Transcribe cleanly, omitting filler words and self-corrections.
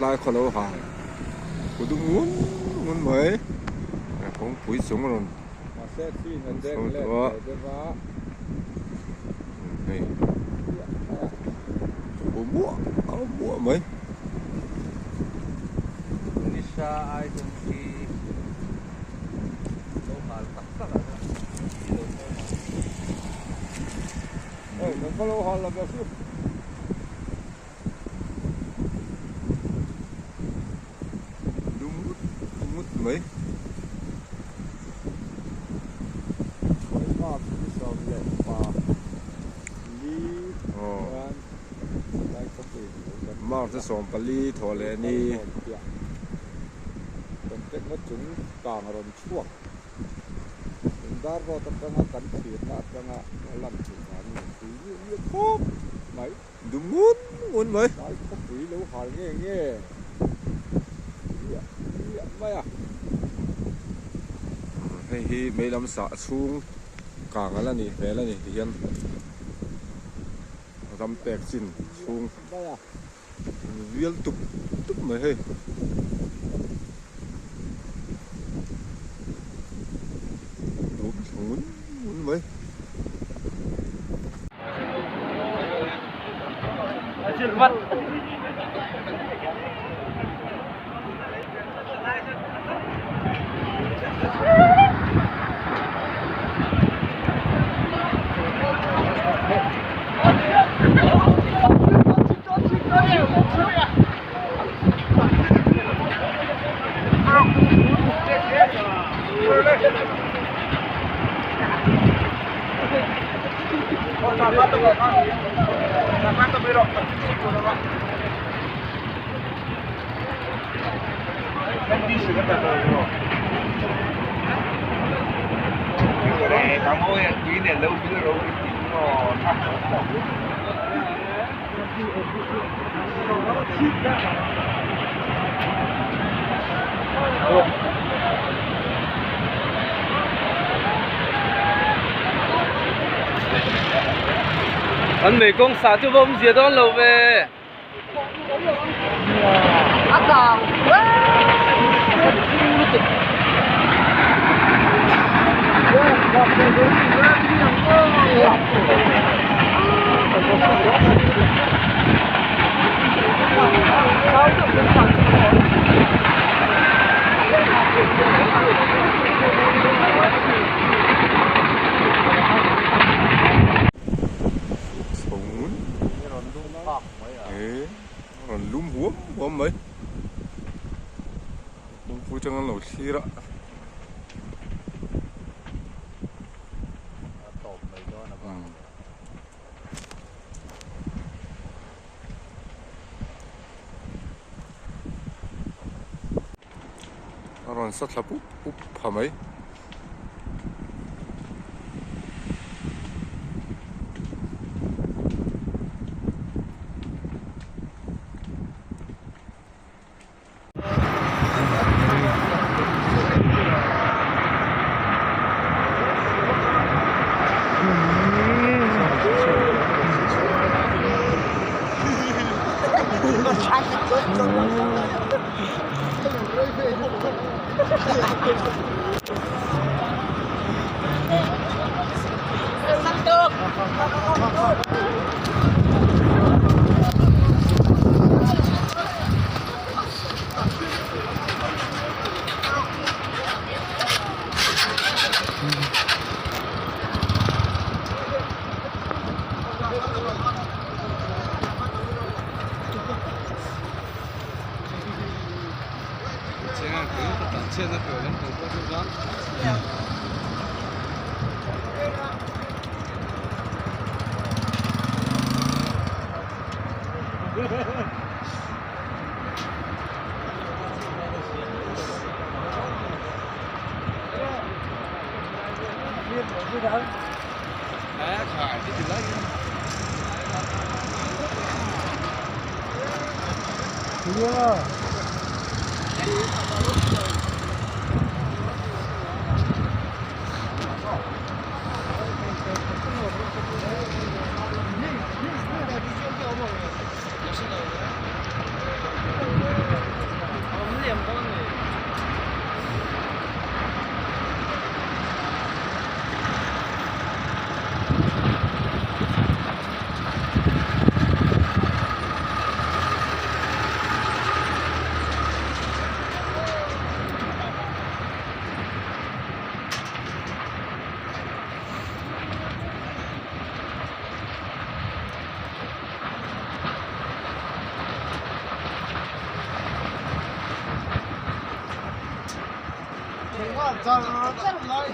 tlai khaw lo hal ku dum ngun ngun mai kawngpui chung a rawn chho tawh a hei ku muah muah mai. Lum ngut ngut mai. March a 14 thawh leh ni. Dum ngut ngut mai. Lai khawpui lo hal nge nge miah miah mai a. Hei hi mei lam sah chhung kang ala nih hmel a ni ti hian ram pek chin chhung vial tup tup mai hei. Dum ngut ngut mai. An mei kawng sah chu va awm zia dawn lo ve. A kang lutuk. Chho ngun he a rawn lum huam huam mai kawngpui atang an lo thlir a. A rawn sa thla pup pup pha mai. char char lai.